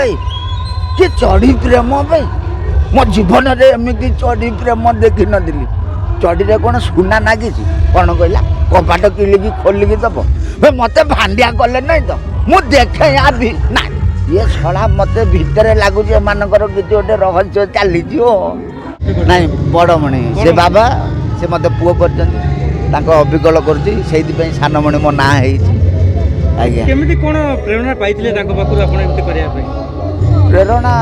ଭାଇ, କି ଚଢ଼ି ପ୍ରେମ ଭାଇ! ମୋ ଜୀବନରେ ଏମିତି ଚଢ଼ି ପ୍ରେମ ଦେଖିନଥିଲି। ଚଢ଼ିରେ କ'ଣ ସୁନା ନାଗିଛି? କ'ଣ କହିଲା, କବାଟ କିଳିକି ଖୋଲିକି ଦବ। ଭାଇ, ମୋତେ ଭାଣ୍ଡିଆ କଲେ ନାହିଁ ତ? ମୁଁ ଦେଖେ ୟା ବି ନା, ଇଏ ଶଳା ମୋତେ ଭିତରେ ଲାଗୁଛି ଏମାନଙ୍କର କିଛି ଗୋଟେ ରହସ୍ୟ ଚାଲିଛି। ଓ ନାଇଁ, ବଡ଼ମଣି ସେ ବାବା, ସେ ମୋତେ ପୁଅ କରିଛନ୍ତି, ତାଙ୍କ ଅବିକଳ କରୁଛି। ସେଇଥିପାଇଁ ସାନମଣି ମୋ ନାଁ ହେଇଛି ଆଜ୍ଞା। କେମିତି କ'ଣ ପ୍ରେରଣା ପାଇଥିଲେ ତାଙ୍କ ପାଖରୁ ଆପଣ ଏମିତି କରିବା ପାଇଁ? ପ୍ରେରଣା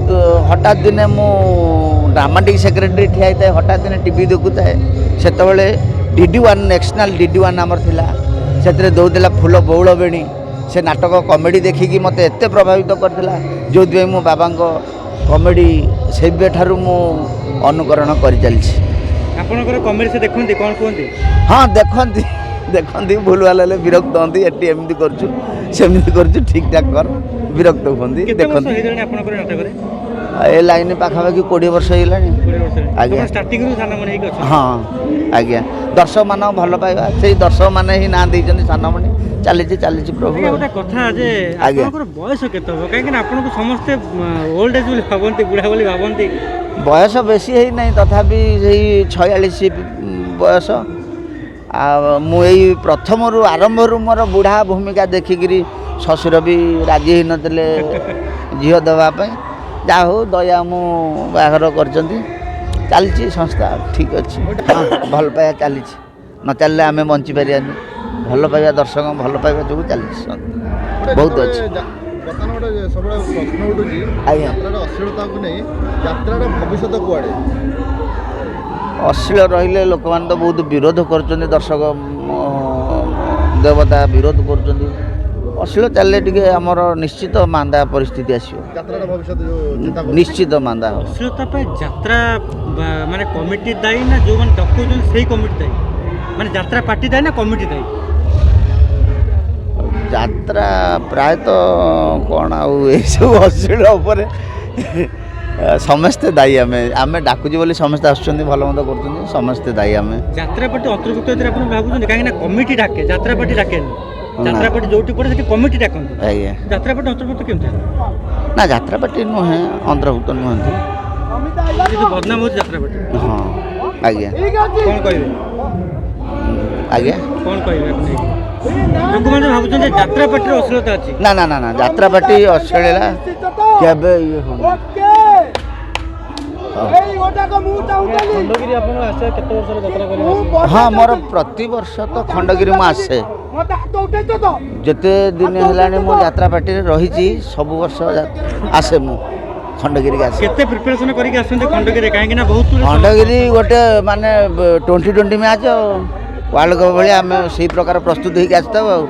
ତ ହଠାତ୍ ଦିନେ ମୁଁ ଡ୍ରାମାଟିକ୍ ସେକ୍ରେଟାରୀ ଠିଆ ହେଇଥାଏ, ହଠାତ୍ ଦିନେ ଟିଭି ଦେଖୁଥାଏ। ସେତେବେଳେ DD 1, national DD 1 ଆମର ଥିଲା। ସେଥିରେ ଦେଉଥିଲା ଫୁଲ ବଉଳ ବେଣୀ। ସେ ନାଟକ କମେଡ଼ି ଦେଖିକି ମୋତେ ଏତେ ପ୍ରଭାବିତ କରିଥିଲା, ଯେଉଁଥିପାଇଁ ମୁଁ ବାବାଙ୍କ କମେଡ଼ି ସେବେଠାରୁ ମୁଁ ଅନୁକରଣ କରିଚାଲିଛି। ଆପଣଙ୍କର କମେଡି ସେ ଦେଖନ୍ତି? କ'ଣ କୁହନ୍ତି? ହଁ, ଦେଖନ୍ତି, ଦେଖନ୍ତି। ଭୁଲ ଭାଲ ହେଲେ ବିରକ୍ତ ହୁଅନ୍ତି। ଏଠି ଏମିତି କରୁଛୁ, ସେମିତି କରୁଛୁ, ଠିକ୍ ଠାକ୍ କର, ବିରକ୍ତ ହୁଅନ୍ତି। କେତେ ବର୍ଷ ଦେଖନ୍ତି। ହେଇଗଲାଣି ଆପଣଙ୍କର ନାଟକରେ? ଏ ଲାଇନ୍ ପାଖାପାଖି 20 ବର୍ଷ ହେଇଗଲାଣି। 20 ବର୍ଷ? ଆଜ୍ଞା। ଷ୍ଟାର୍ଟିଂରୁ ସାନମଣି ହେଇକି ଅଛନ୍ତି? ହଁ ଆଜ୍ଞା। ଦର୍ଶକମାନଙ୍କ ଭଲ ପାଇବା, ସେଇ ଦର୍ଶକମାନେ ହିଁ ନାଁ ଦେଇଛନ୍ତି ସାନମଣି। ଚାଲିଛି, ଚାଲିଛି ପ୍ରଭୁ। ଆଜ୍ଞା, ଗୋଟେ କଥା ଯେ ଆଜ୍ଞା। ଆପଣଙ୍କର ବୟସ କେତେ ହବ? କାହିଁକି ନା ଆପଣଙ୍କୁ ସମସ୍ତେ ଓଲ୍ଡ ଏଜ୍ ବୋଲି ଭାବନ୍ତି, ବୁଢ଼ା ବୋଲି ଭାବନ୍ତି। ବୟସ ବେଶୀ ହେଇନାହିଁ, ତଥାପି ସେଇ 46 ବୟସ। ଆଉ ମୁଁ ଏଇ ପ୍ରଥମରୁ, ଆରମ୍ଭରୁ ମୋର ବୁଢ଼ା ଭୂମିକା ଦେଖିକିରି ଶ୍ୱଶୁର ବି ରାଜି ହେଇନଥିଲେ ଝିଅ ଦେବା ପାଇଁ। ଯାହା ହଉ, ଦୟା ମୁଁ ବାହାଘର କରିଛନ୍ତି। ଚାଲିଛି ସଂସ୍ଥା, ଠିକ୍ ଅଛି। ହଁ, ଭଲ ପାଇବା ଚାଲିଛି। ନ ଚାଲିଲେ ଆମେ ବଞ୍ଚିପାରିବାନି। ଭଲ ପାଇବା, ଦର୍ଶକ ଭଲ ପାଇବା ଯୋଗୁଁ ଚାଲିଛି ସଂସ୍ଥା। ବହୁତ ଅଛି। ବର୍ତ୍ତମାନ ଗୋଟେ ସବୁବେଳେ ପ୍ରଶ୍ନ ଉଠୁଛି ଆଜ୍ଞା। ଯାତ୍ରାର ଅଶ୍ଳୀଳତାକୁ ନେଇ, ଯାତ୍ରାର ଭବିଷ୍ୟତ କୁଆଡ଼େ? ଅଶ୍ଳୀଳ ରହିଲେ ଲୋକମାନେ ତ ବହୁତ ବିରୋଧ କରୁଛନ୍ତି। ଦର୍ଶକ ଦେବତା ବିରୋଧ କରୁଛନ୍ତି। ଅଶ୍ଳୀଳ ଚାଲିଲେ ଟିକେ ଆମର ନିଶ୍ଚିତ ମାନ୍ଦା ପରିସ୍ଥିତି ଆସିବ। ଯାତ୍ରାର ଭବିଷ୍ୟତ ଯୋଉ ଚିନ୍ତା କରୁଛନ୍ତି। ନିଶ୍ଚିତ ମାନ୍ଦା ହେବ। ଅଶ୍ଳୀଳତା ପାଇଁ ଯାତ୍ରା ମାନେ କମିଟି ଦାୟୀ ନା ଯେଉଁମାନେ ଡକଉଛନ୍ତି ସେଇ କମିଟି ଦାୟୀ? ମାନେ ଯାତ୍ରା ପାର୍ଟି ଦାୟୀ ନା କମିଟି ଦାୟୀ? ଯାତ୍ରା ପ୍ରାୟତଃ କ'ଣ ଆଉ, ଏଇସବୁ ଅଶ୍ଳୀଳ ଉପରେ ସମସ୍ତେ ଦାୟୀ। ଆମେ ଡାକୁଛୁ ବୋଲି ସମସ୍ତେ ଆସୁଛନ୍ତି, ଭଲ ମନ୍ଦ କରୁଛନ୍ତି। ସମସ୍ତେ ଦାୟୀ ଆମେ। ଯାତ୍ରା ପାର୍ଟି ଅନ୍ତର୍ଭୁକ୍ତ ଏଥିରେ ଆପଣ ଭାବୁଛନ୍ତି? କାହିଁକି ନା କମିଟି ଡାକେ, ଯାତ୍ରା ପାର୍ଟି ଡାକେନି। ନା। ଯାତ୍ରା ପାର୍ଟି ଯୋଉଠି ପଡ଼େ ସେଠି କମିଟି ଡାକନ୍ତି। ଆଜ୍ଞା। ଯାତ୍ରା ପାର୍ଟି ଅନ୍ତର୍ଭୁକ୍ତ କେମିତି ହେଲା? ନା, ଯାତ୍ରା ପାର୍ଟି ନୁହେଁ, ଅନ୍ତର୍ଭୁକ୍ତ ନୁହନ୍ତି। କିନ୍ତୁ ବଦନାମ ହେଉଛି ଯାତ୍ରା ପାର୍ଟି। ହଁ ଆଜ୍ଞା। କ'ଣ କହିବେ? ଆଜ୍ଞା? କ'ଣ କହିବେ ଆପଣ ନେଇକି? ଲୋକମାନେ ଭାବୁଛନ୍ତି ଯେ ଯାତ୍ରା ପାର୍ଟିର ଅଶ୍ଳୀଳତା ଅଛି। ନା ନା ନା ନା, ଯାତ୍ରା ପାର୍ଟି ଅଶ୍ଳୀଳ କେବେ ଇଏ ହଉନି। ଖଣ୍ଡଗିରି ଆପଣ ଆସିବା କେତେ ବର୍ଷର ଯାତ୍ରା କରିବେ? ହଁ, ମୋର ପ୍ରତିବର୍ଷ ତ ଖଣ୍ଡଗିରି ମୁଁ ଆସେ। ଯେତେ ଦିନ ହେଲାଣି ମୁଁ ଯାତ୍ରା ପାର୍ଟିରେ ରହିଛି, ସବୁ ବର୍ଷ ଆସେ ମୁଁ ଖଣ୍ଡଗିରିକି ଆସେ। କେତେ ପ୍ରିପାରେସନ କରିକି ଆସନ୍ତି ଖଣ୍ଡଗିରି? କାହିଁକି ନା ବହୁତ ଗୁଡ଼େ ଖଣ୍ଡଗିରି ଗୋଟେ ମାନେ 20-20 ମ୍ୟାଚ୍ ଆଉ ୱାର୍ଲଡ କପ୍ ଭଳିଆ ଆମେ ସେଇ ପ୍ରକାର ପ୍ରସ୍ତୁତ ହେଇକି ଆସିଥାଉ ଆଉ।